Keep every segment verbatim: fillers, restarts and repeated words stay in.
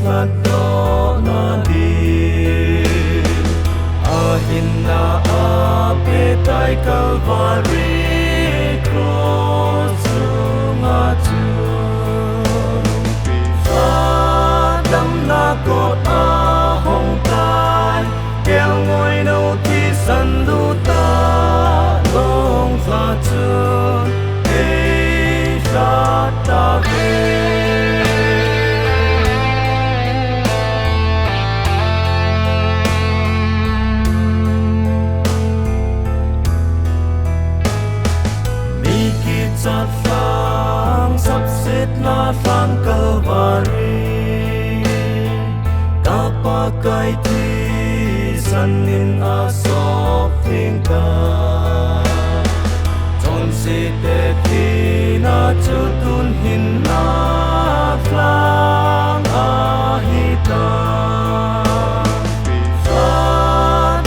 khatdohna din ahinna apetai Calvary cross chunga chu. Damna kot ahong tai, kelngoi nou thisan luta, lungva chu eilhat tave. Mi kichat lhang, sapsetna lhang Calvary, ka Pakai thisan in asop theng tai. Chonsete thina chu tun hinna lhang ahitai.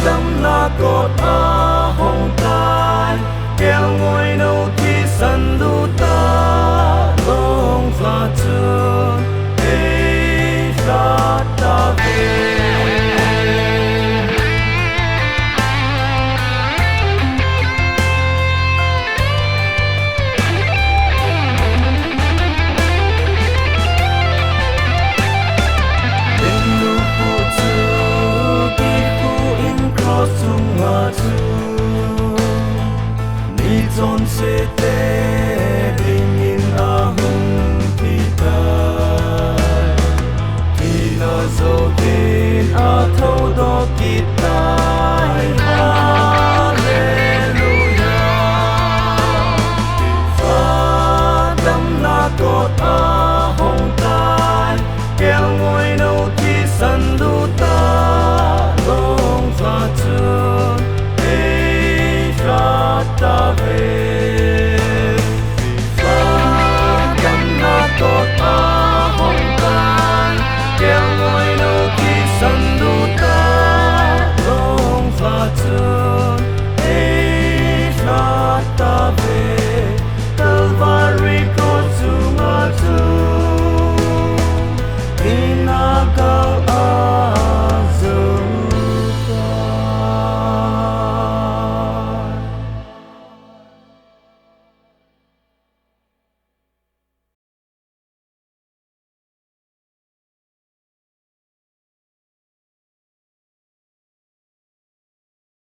Damna kot ahong tai, kelngoi nou thisan luta, lungva chu eilhat tave. Lunglut chu kikhuh in cross chunga chu, mi chonsete